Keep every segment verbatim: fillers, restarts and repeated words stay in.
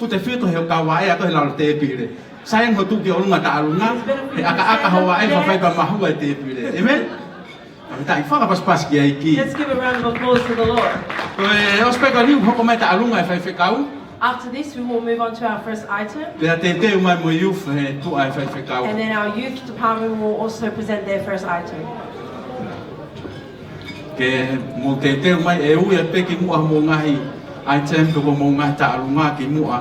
Fuʻu tefito he ʻoku kau ʻa e ʻea ko ē he lalo tēpile. Sai ange hoʻo tuʻu ki ʻolunga taʻalunga, he ʻakaʻaka ho vaʻe, fafai pea mahua e tēpile. Amen? Ka me taʻi fakapasipasi ki ai ki. Let's give a round of applause to the Lord. Ko e ʻosi pē ko eni ʻoku hoko mai taʻalunga e faifekau. After this, we will move on to our first item. Pea teuteu mai mo e youth he tuʻa e faifekau. And then our youth department will also present their first item. Ke mou teuteu mai, ʻe ui atu pē ki muʻa hoʻomou ngaahi item, ko hoʻomou ngaahi taʻalunga ki muʻa.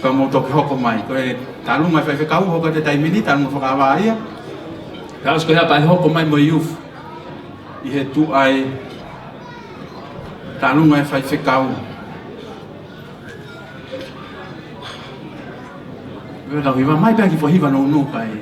Ka mou toki hoko mai. Ko e taʻalunga e faifekau, hoko atu e taimi ni, taʻalunga fakavā ia. Ka ʻosi ko ia pea hoko mai mo e youth. ʻI he tuʻa e taʻalunga e faifekau. Pea tau hiva mai pē ha kiʻi foʻi hiva nounou kae.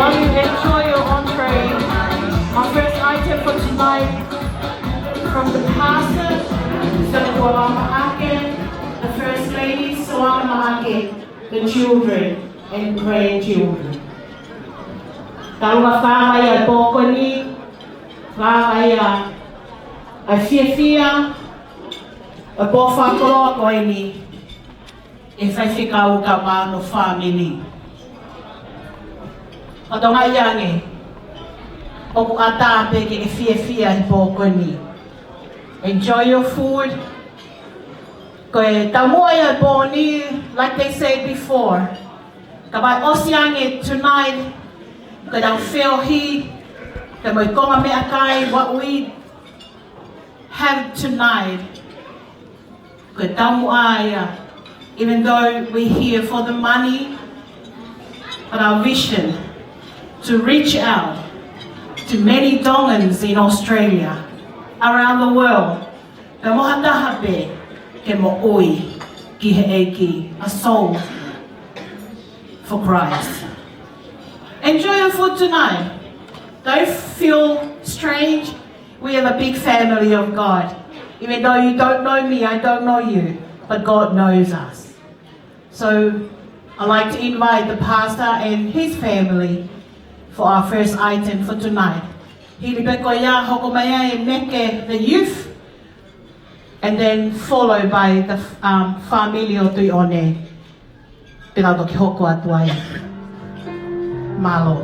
While you enjoy your entree, our first item for tonight from the pastor, Senator Maake, the First Lady, Soana Maake, the children and grandchildren. Talu mafai ʻa e pō ko eni, mafai ʻa e fiefia, ʻa e pō fakakoloa ko eni, ʻe faifekau ka mano family. Fatongia ange, ʻoku ʻatā pē ke ke fiefia he pō ko eni. Enjoy your food. Ko e taumuʻa ia e pō ni, like they said before, kapau ʻe ʻosi ange tonight, ko ʻetau feohi, ko e mo e konga meʻakai, what we have tonight, ko e taumuʻa ia, even though we're here for the money, but our vision to reach out to many Tongans in Australia, around the world, pea mo ha taha pē ke moʻui ki he ʻEiki, a soul for Christ. Enjoy your food tonight. Don't feel strange. We are the big family of God. Even though you don't know me, I don't know you, but God knows us. So, I'd like to invite the pastor and his family for our first item for tonight. Hili pē ko ia, hoko mai ai e meke, the youth, and then followed by the, um, family ʻo Tuʻiʻone. Pea tau toki hoko atu ai. Mālō.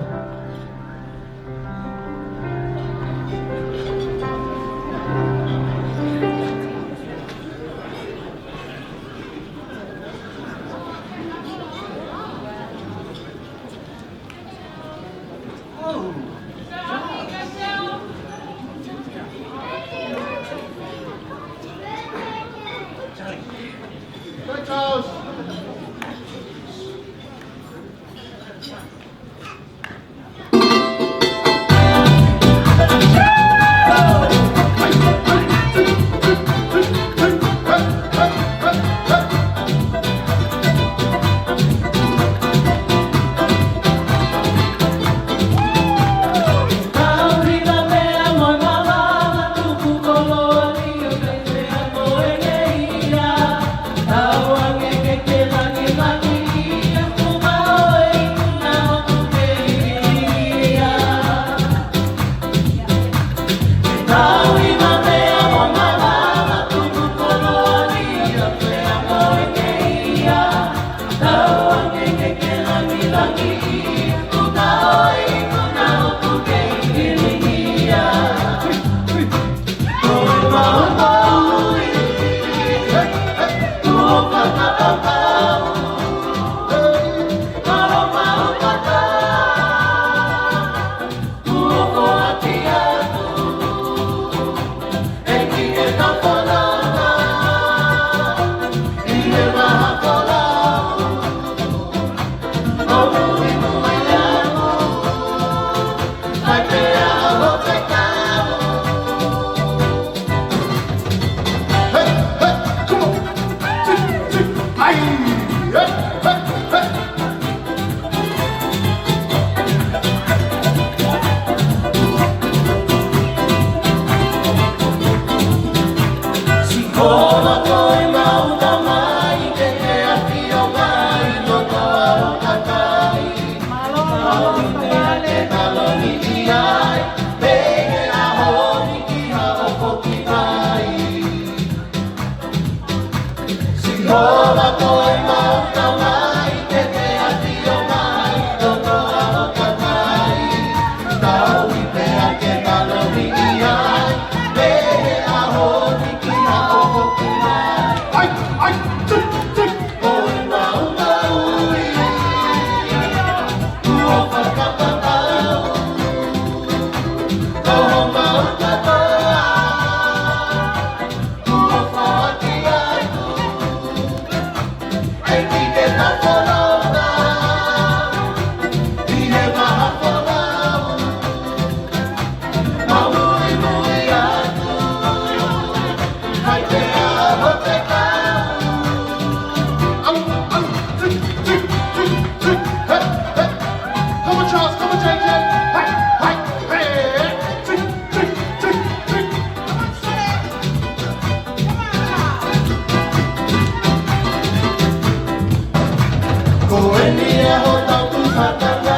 Ko eni ʻa hotau tuʻunga tangata,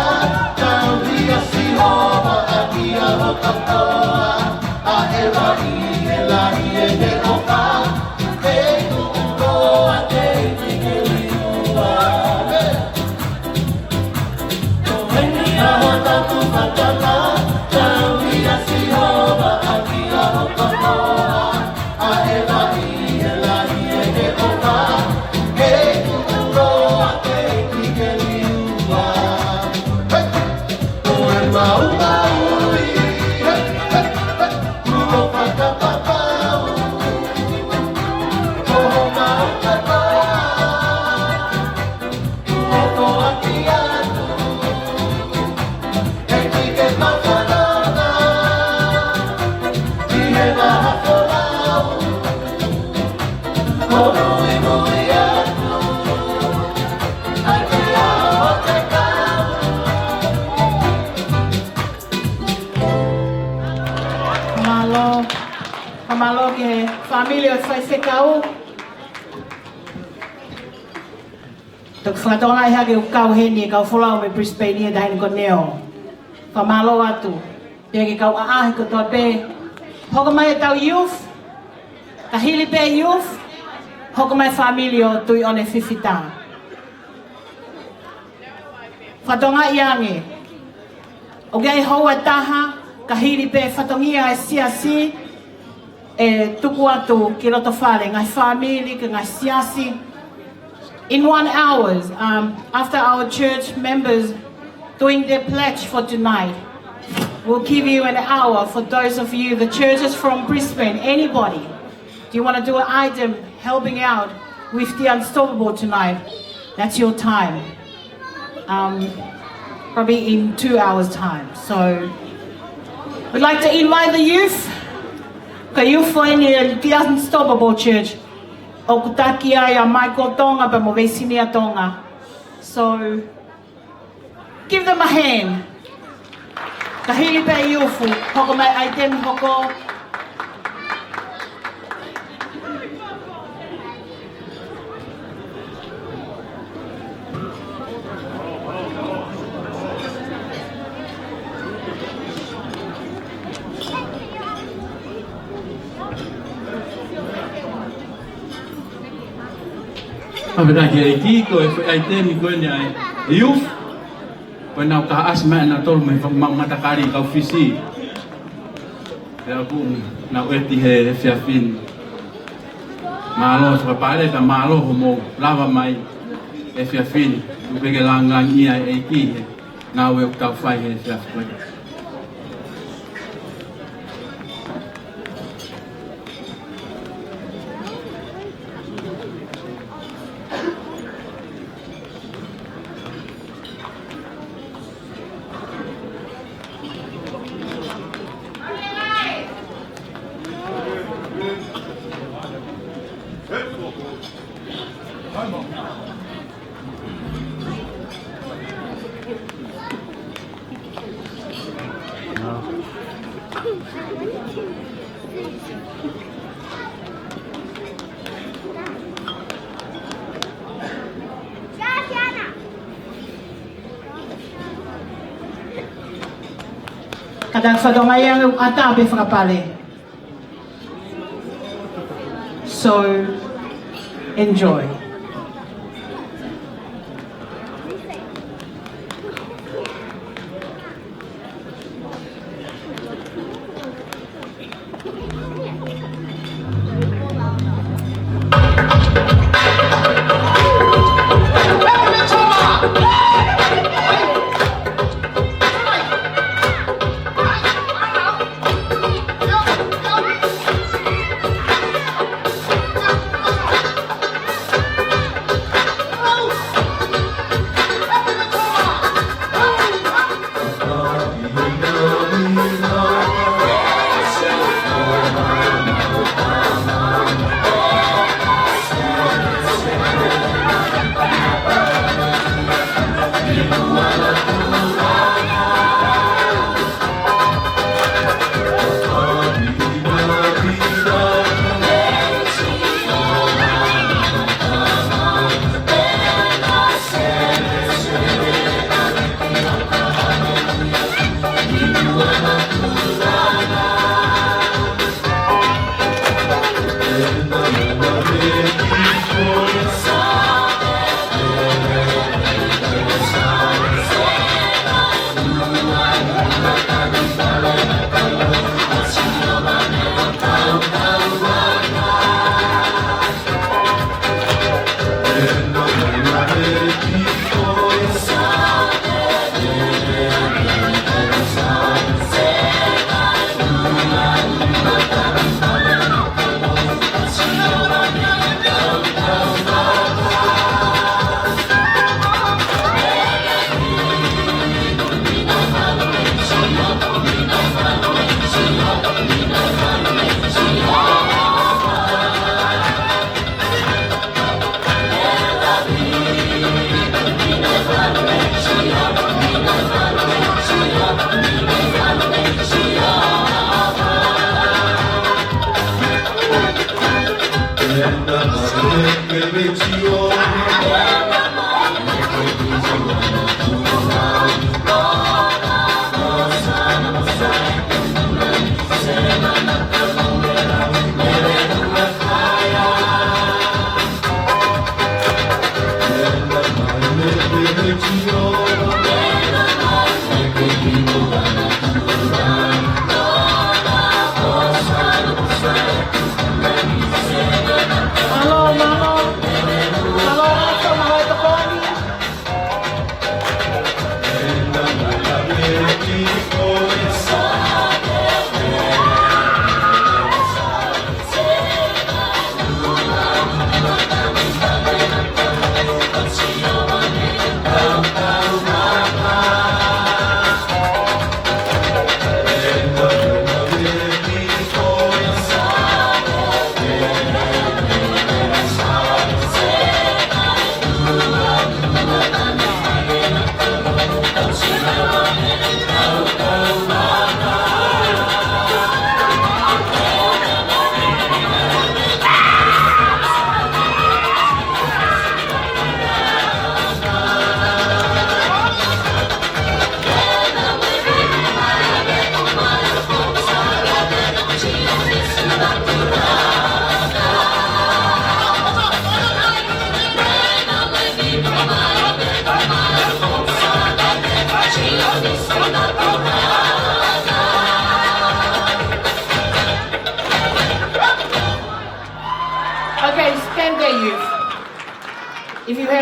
tauhi ʻa Sihova ʻaki ʻa hotau toa, ʻa e vai ʻe lahi ʻene ʻofa, ʻe tuʻu koa ke ʻikai ke liua. Mālō, mālō ki he fāmili ʻo e faifekau. Toki fakatokangaʻi hake ʻoku kau heni e kau folau mei Brisbane ʻi he taimi ko eni ʻo fakamālō atu. Pea ki he kau ʻaʻahi kotoa pē. Hoko mai ʻetau youth. Ka hili pē youth. Hoko mai fāmili ʻo Tuʻiʻonefifita. Fakatokangaʻi ange. ʻOku ʻi ai e houa ʻe taha, ka hili pē fatongia e siasi, ʻe tuku atu ki loto fale, ngaahi fāmili, ki he ngaahi siasi. In one hour, um, after our church members doing their pledge for tonight, we'll give you an hour for those of you, the churches from Brisbane, anybody. Do you want to do an item helping out with the Unstoppable tonight? That's your time. Um, probably in two hours' time. So, we'd like to invite the youth. Ko e youth ʻeni ʻo e Unstoppable Church. ʻOku taki ai ʻa Michael Tonga pea mo Veisinia Tonga. So, give them a hand. Ka hili pē ʻi ʻufu, hoko mai ʻaitemi hoko. Fakafetaʻi ki he ʻEiki, ko e foʻi ʻaitemi ko eni ʻa e youth. Ko ʻenau kaihaʻasi mai ʻanautolu mei he faka-, ma-, matakali kau Fisi. Pea ʻoku nau ʻeti he efiafi ni. Mālō fakapale, pea mālō hoʻomou lava mai he efiafi ni. ʻOku pehē ke lāngilangiʻia e ʻEiki he ngāue ʻoku tau fai he efiafi ni. Kātaki fatongia ʻoku ʻatā pē fakapale. So, enjoy.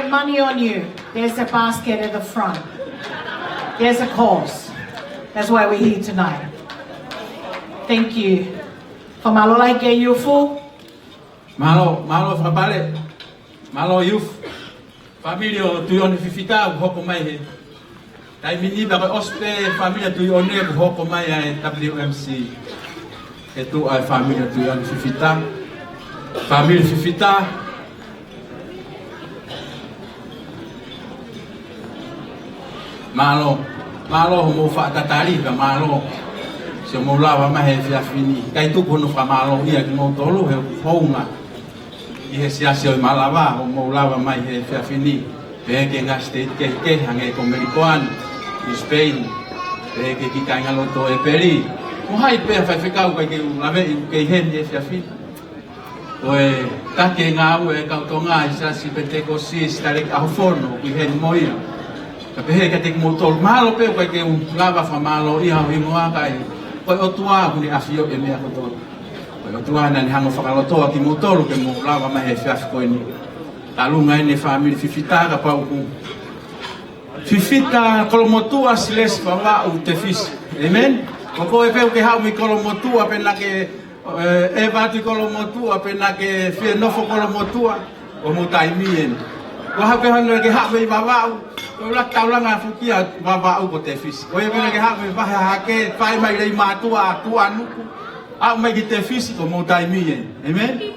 Money on you. There's a basket at the front. There's a cause. That's why we're here tonight. Thank you. Fakamālō lahi ki he youth. Mālō, mālō fakapale. Mālō youth. Fāmili ʻo Tuʻiʻone Fifita, ʻoku hoko mai he taimi ni pea ko e ʻosi pē fāmili ʻo Tuʻiʻone ʻoku hoko mai ʻa e W M C. Ke tuʻu ʻa e fāmili ʻo Tuʻiʻone Fifita. Fāmili Fifita. Mālō, mālō hoʻomou faʻa tatali, ka mālō siʻomou lava mai he efiafi ni. ʻIkai tuku hono fakamālōʻia kimoutolu he hounga ʻi he siasi ʻo e malava, hoʻomou lava mai he efiafi ni. Pehē ki he ngaahi state kehekehe, hangē ko Melbourne, ʻi Spain. Pehē ki he kāingalotu ʻo ʻEpeli. Mo hai pē faifekau ʻikai ke u laveʻi ʻoku kei heni he efiafi ni. Ko e taki e ngāue ʻa e kau Tonga ʻi he Siasi Penitekosi Sitaleki ʻAhofono, ʻoku ʻi heni mo ia. Ka pehē kiate kimoutolu, mālō pē ʻoku ʻikai ke u lava fakamālōʻia ho hingoa ka ko e ʻOtua ʻoku ne ʻafioʻi e meʻa kotoa. Ko e ʻOtua naʻa ne hanga ʻo fakalotoa kimoutolu ke mou lava mai he efiafi ko eni. Talu ngai ʻene fāmili Fifita kapau ʻoku Fifita Kolomotuʻa Silesi Vavaʻu Tefisi. Amen. Ko koe pē ʻoku ke haʻu mei Kolomotuʻa pe naʻa ke, ē, ʻeva atu ʻi Kolomotuʻa pe naʻa ke fie nofo Kolomotuʻa, ko hoʻomou taimi eni. Ko e haʻu pē hano ke haʻu mei Vavaʻu, ko e ʻuluaki taulanga fukia Vavaʻu ko Tefisi. Ko ia pē naʻa ke haʻu mei Vahe Hahake, fai mai Leimātuʻa, Tuʻanuku, haʻu mai ki Tefisi, ko hoʻomou taimi eni. Amen.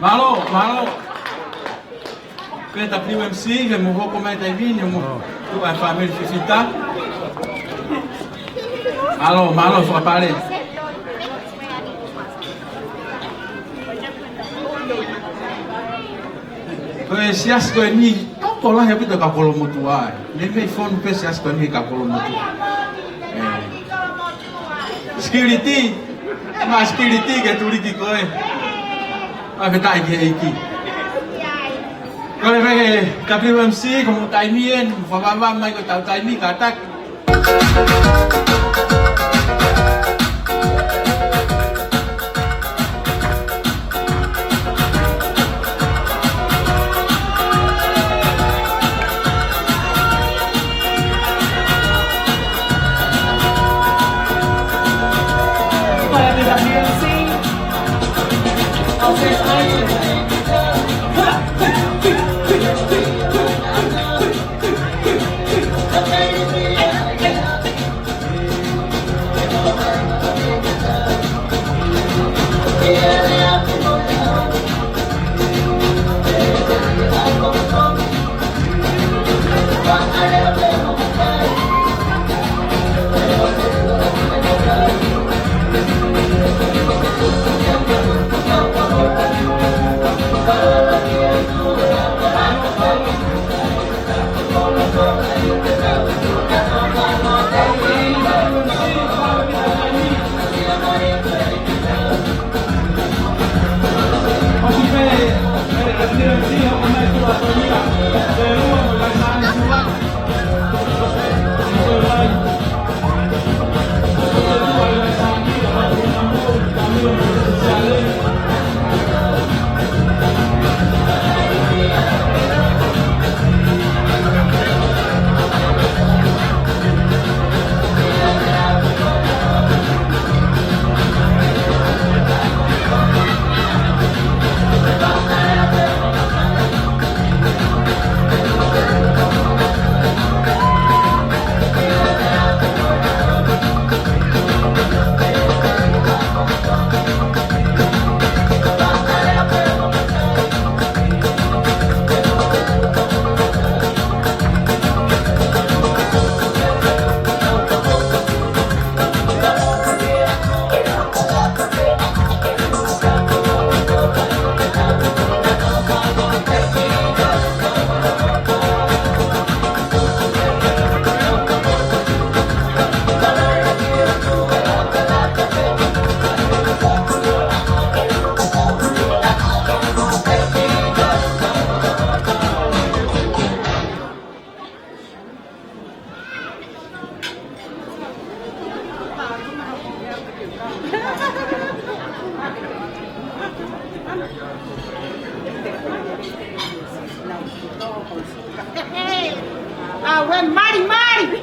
Mālō, mālō. Pea W M C, ke mou hoko mai taimi ni, mou tuʻu ʻa e fāmili Fifita. Mālō, mālō, fakapale. Ko e siasi ko eni, tokolahi ʻaupito kau Kolomotuʻa. Meimei fonu pē siasi ko eni kau Kolomotuʻa. Ē. Security, ma security ke tuliki koe. Fakafetaʻi ki he ʻEiki. Ko e meʻa ke W M C, ko hoʻomou taimi eni, fakavavevave mai ko ʻetau taimi kātaki. ʻA, ue, mali, mali.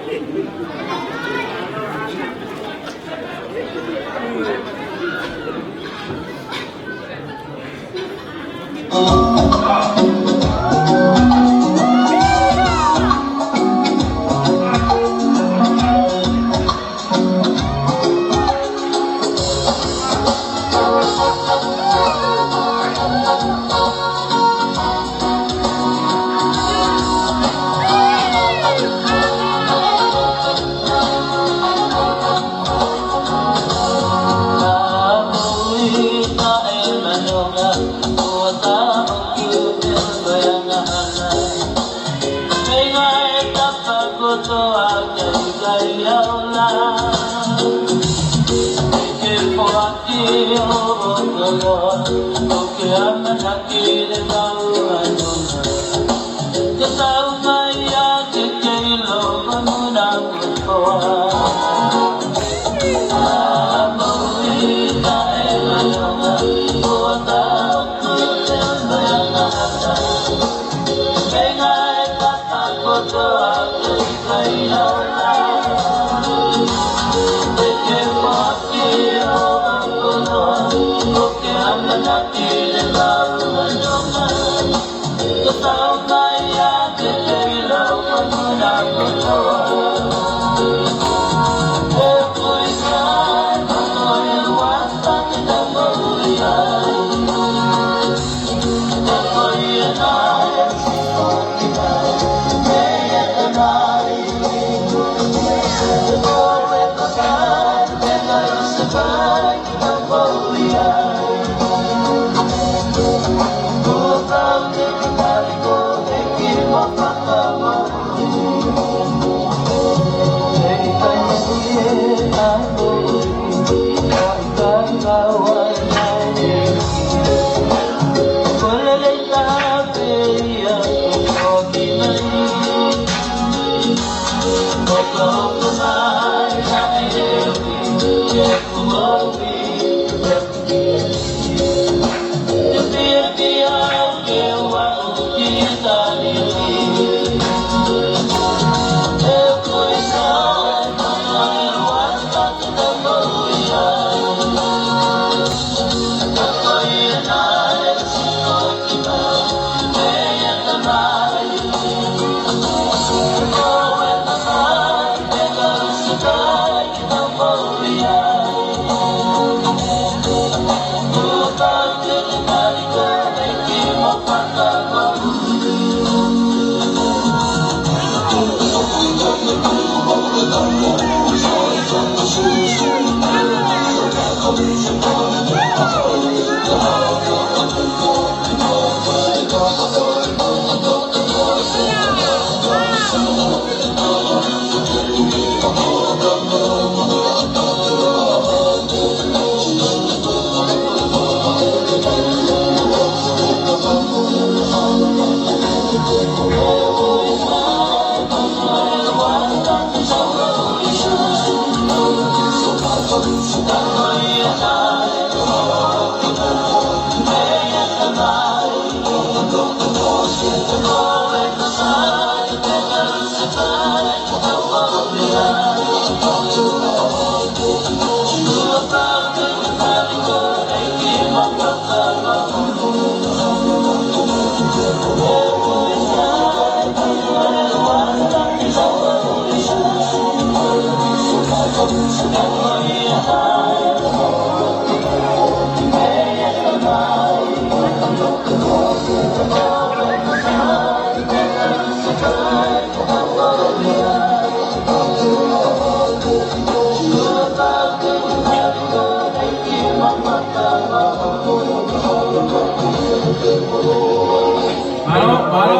Mālō, mālō.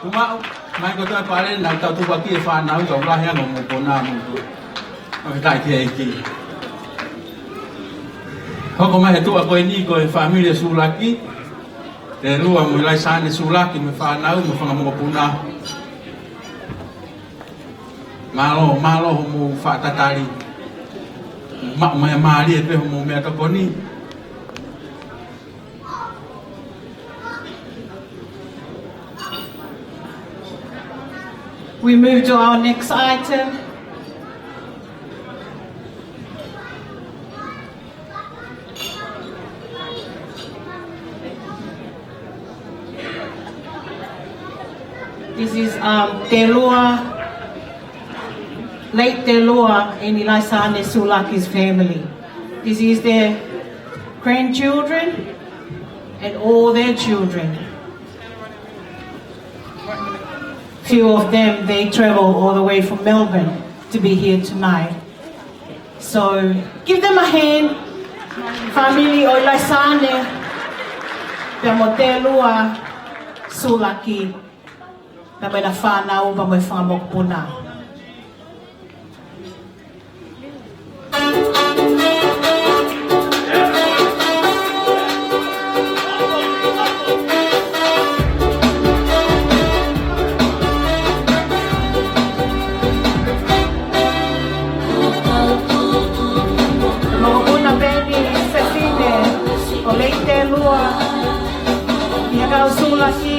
Tuʻu maʻu, mai kotoa pale, naʻa tau tuku ʻaki e fānau, tau lahi ange mo pona mo. ʻOku ʻikai ke ʻEiki. Hoko mai he tuʻa ko eni ko e fāmili ʻo Sulaki. Telua mo Laisane Sulaki mo e fānau mo e fanga mokopuna. Mālō, mālō hoʻomou faʻa tatali. Maʻu mai mālie pē hoʻomou meʻatokoni. We move to our next item. This is, um, Telua, late Telua and Laisane Sulaki's family. This is their grandchildren and all their children. Few of them, they travel all the way from Melbourne to be here tonight. So, give them a hand. Fāmili ʻo Laisane, pea mo Telua Sulaki, pea mo ʻena fānau, pea mo e fanga mokopuna. Mokopuna Peni Sefine, ʻo Leite Lua, ʻi he kau Sulaki,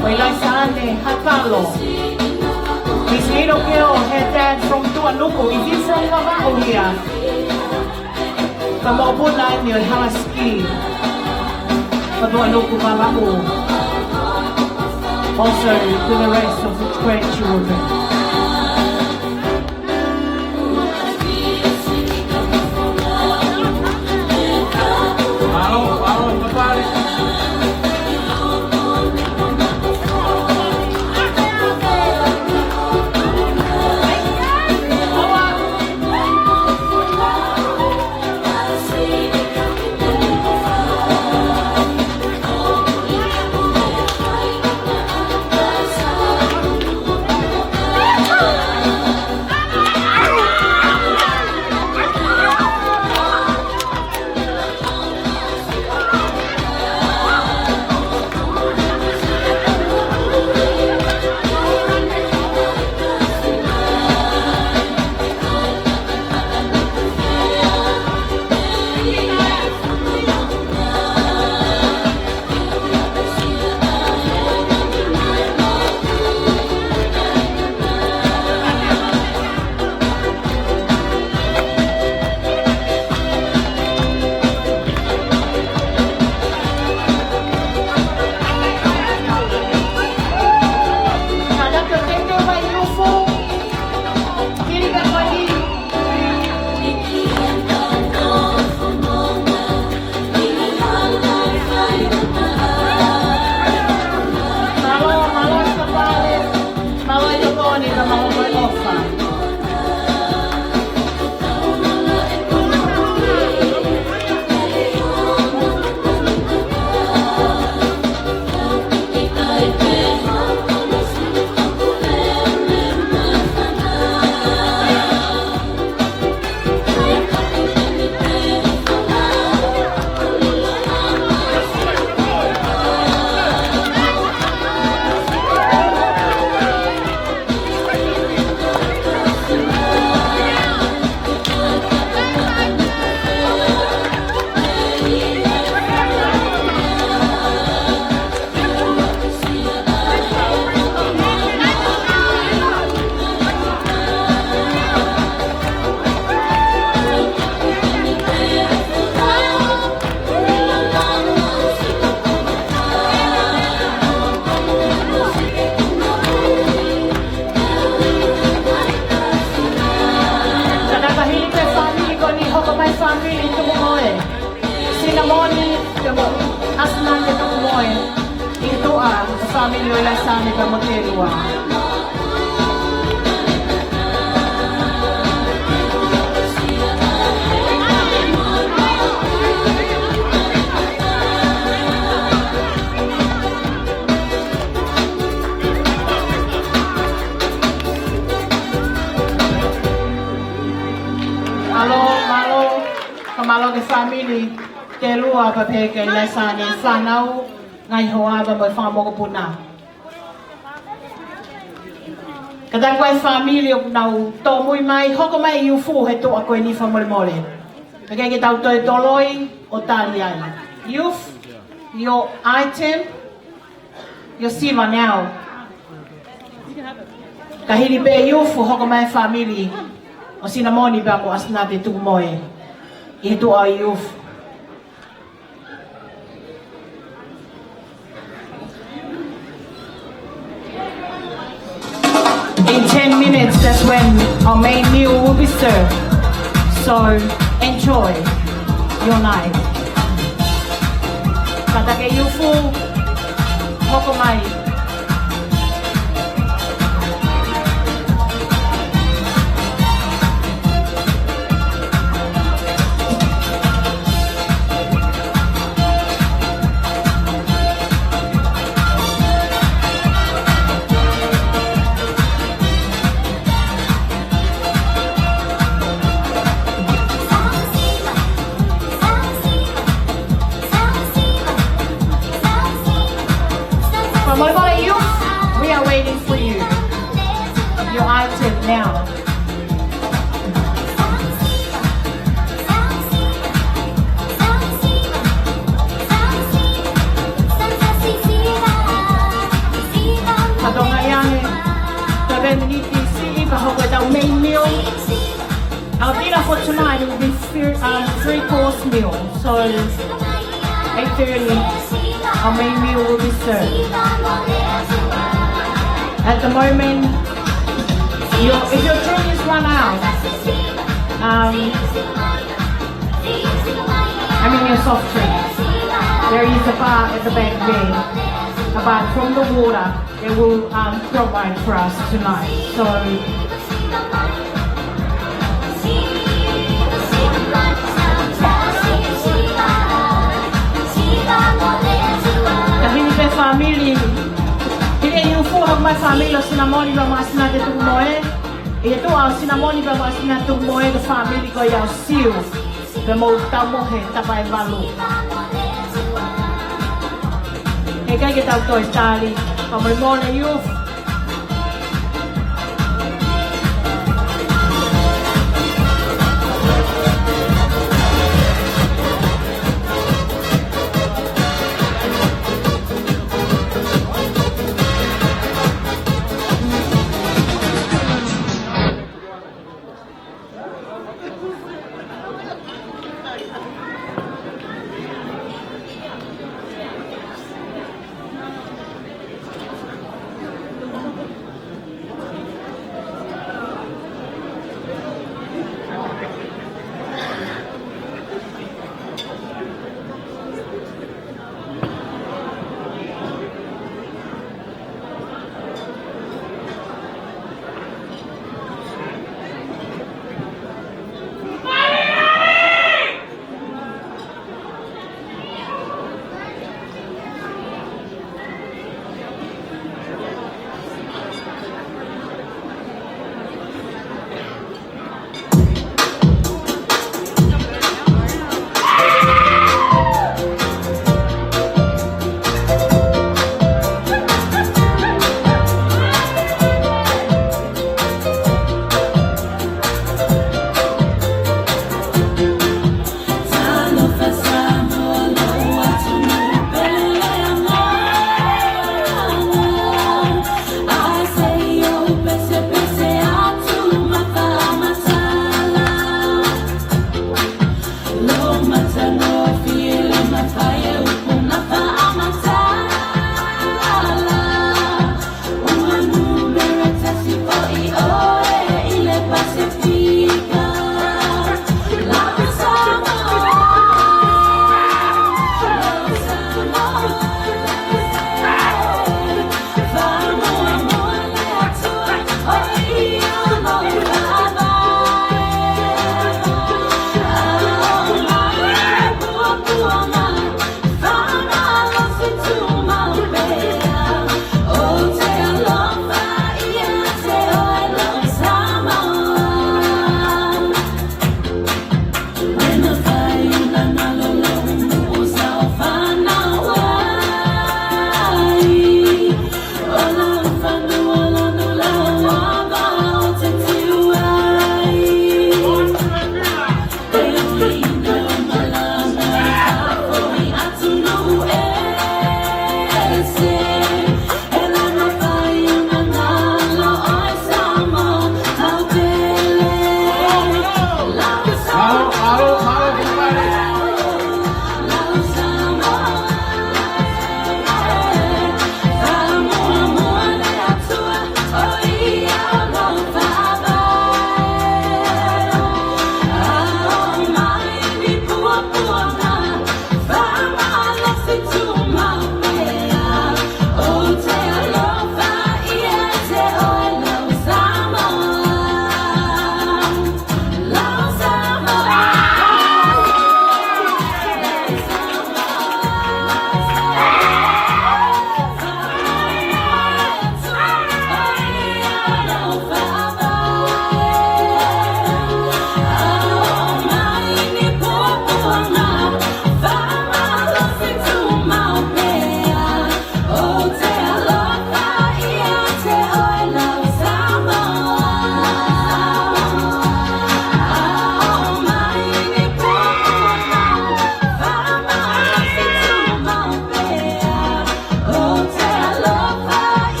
ʻo Laisane Hatalo. This little girl, her dad from Tuʻanuku. Is he from Vavaʻu here? Ka mokopuna eni ʻo e Hala Ski. Ka Tuʻanuku, Vavaʻu. Also to the rest of the grandchildren. Moʻoni, ke mo, Asinate Tukumoe, ʻi he tuʻa, fāmili ʻo Laisane pea mo Telua. Mālō, mālō, ka mālō ki he fāmili Telua pea pehē kia Laisane, fānau, ngaahi hoa pea mo e fanga mokopuna. Kātaki ʻa e fāmili ʻoku nau tōmui mai, hoko mai ʻi he ufu he tuʻa ko eni fakamolemole. Pea ke tau toe toloi ʻo tali ai. Youth, your item, your siva now. Ka hili pē youth, hoko mai fāmili ʻo Sinamoni pea mo Asinate Tukumoe ʻi he tuʻa youth. In ten minutes, that's when our main meal will be served. So, enjoy your night. Kātaki youth, hoko mai. Come on, everybody, you, we are waiting for you. Your item now. Ka tonga iane, ka veni niti si, ka hoko ʻetau main meal. Our dinner for tonight will be three, um, three course meal. So, eight thirty, our main meal will be served. At the moment, your, if your drink is run out, um, I mean your soft drink, there is a bar at the back there. Apart from the water, they will, um, provide for us tonight. So, ka hili pē fāmili, hili e youth, hoko mai fāmili ʻo Sinamoni pea mo Asinate Tukumoe. ʻI he tuʻa ʻo Sinamoni pea mo Asinate Tukumoe, ko e fāmili ko ia ʻo Siu. Pea mou tau mohe, tapa ʻe valu. Heʻikai ke tau toe tali, fakamolemole youth.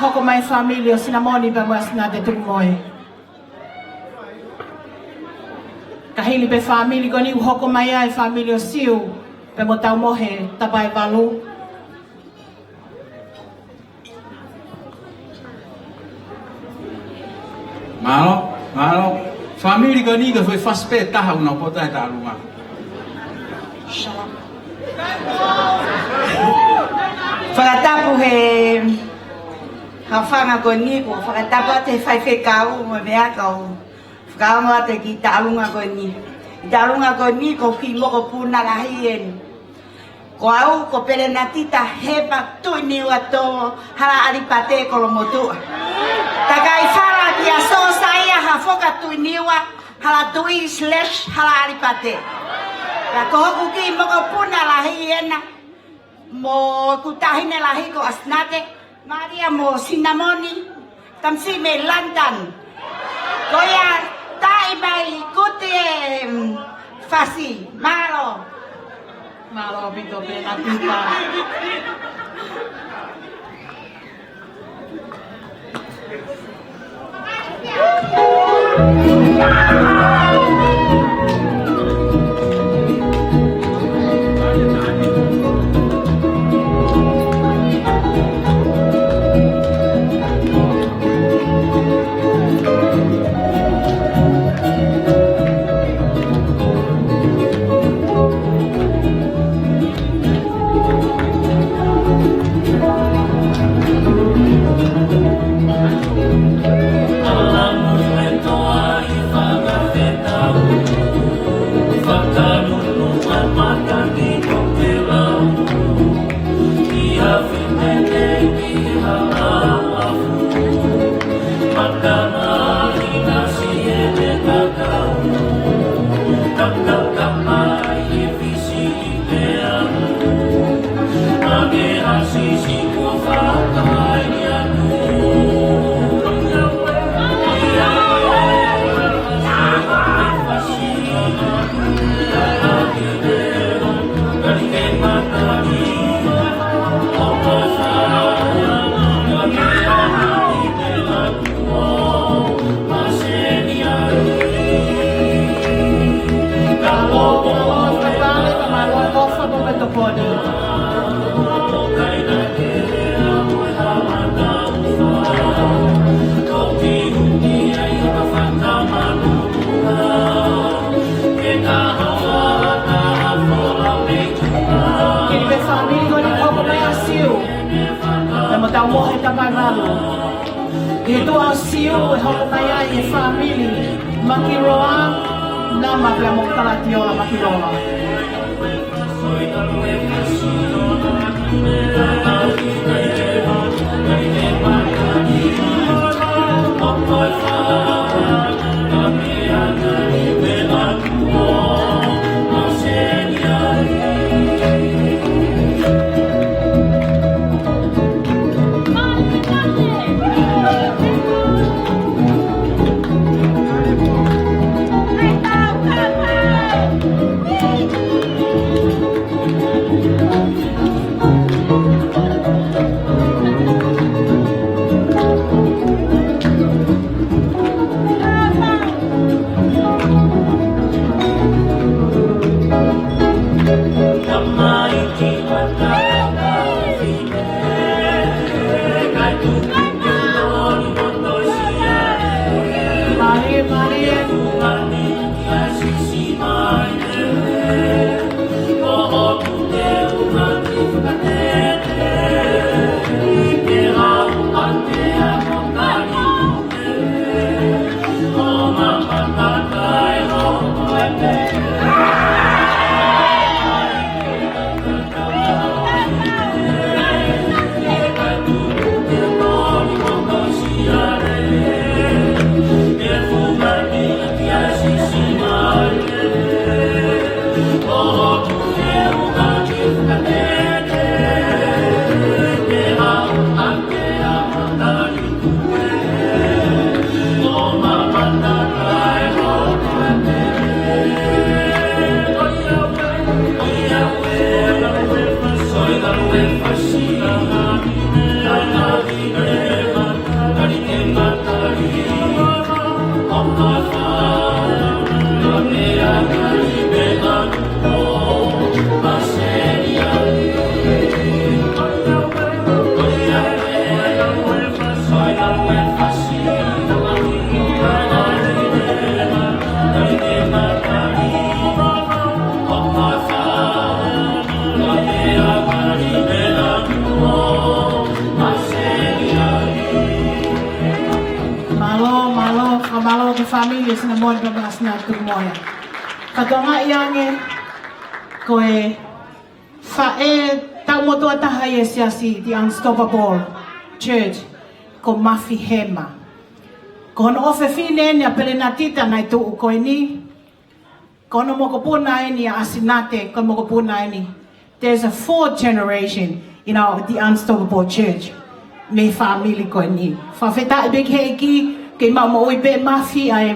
Hoko mai fāmili ʻo Sinamoni pea mo ʻAsinate Tukumoe. Ka hili pē fāmili ko eni ʻoku hoko mai ai fāmili ʻo Siu pea mo Taumohe Tapaevalu. Mālō, mālō. Fāmili ko eni ko e foʻi fasi pē taha ʻoku nau poto ai he taʻalunga. Fakatapu he haʻofanga ko eni, ʻoku fakatapu atu he faifekau mo e meʻa ʻoku fakaongo atu ki he taʻalunga ko eni. Taʻalunga ko eni ko e kiʻi mokopuna lahi eni. Ko au ko Pelenatita Hepa Tuʻiniua Tō Hala ʻAlipate Kolomotuʻa. Takai fala kia Sōsaia Hafoka Tuʻiniua Hala Tuʻi slash Hala ʻAlipate. Pea ko hoku kiʻi mokopuna lahi ena mo ʻeku taʻahine lahi ko ʻAsinate, Malia mo Sinamoni, tamasiʻi mei London. Ko ia, taaʻi mai kuti e, mm, fasi. Mālō. Mālō ʻaupito Pelenatita. Hili pē fāmili ko eni ʻoku hoko mai ʻa Siu pea mo Taumohe Tapaevalu. ʻI he tuʻa ʻo Siu ʻe hoko mai ai e fāmili Makiloa, Nama pea mo Kalatiola Makiloa. Fāmili ʻo Sinamoni pea mo Sinatumoea. Ka tokangaʻi ange ko e faʻē taʻu motuʻa taha ʻi he siasi, the Unstoppable Church, ko Mafi Hema. Ko hono ʻofefine eni ʻa Pelenatita naʻe tuʻu ko eni. Ko hono mokopuna eni ʻa ʻAsinate, ko e mokopuna eni. There's a fourth generation in our, the Unstoppable Church. Mei he fāmili ko eni. Fakafetaʻi pē ki he ʻEiki, kei maʻu moʻui pē Mafi ʻa e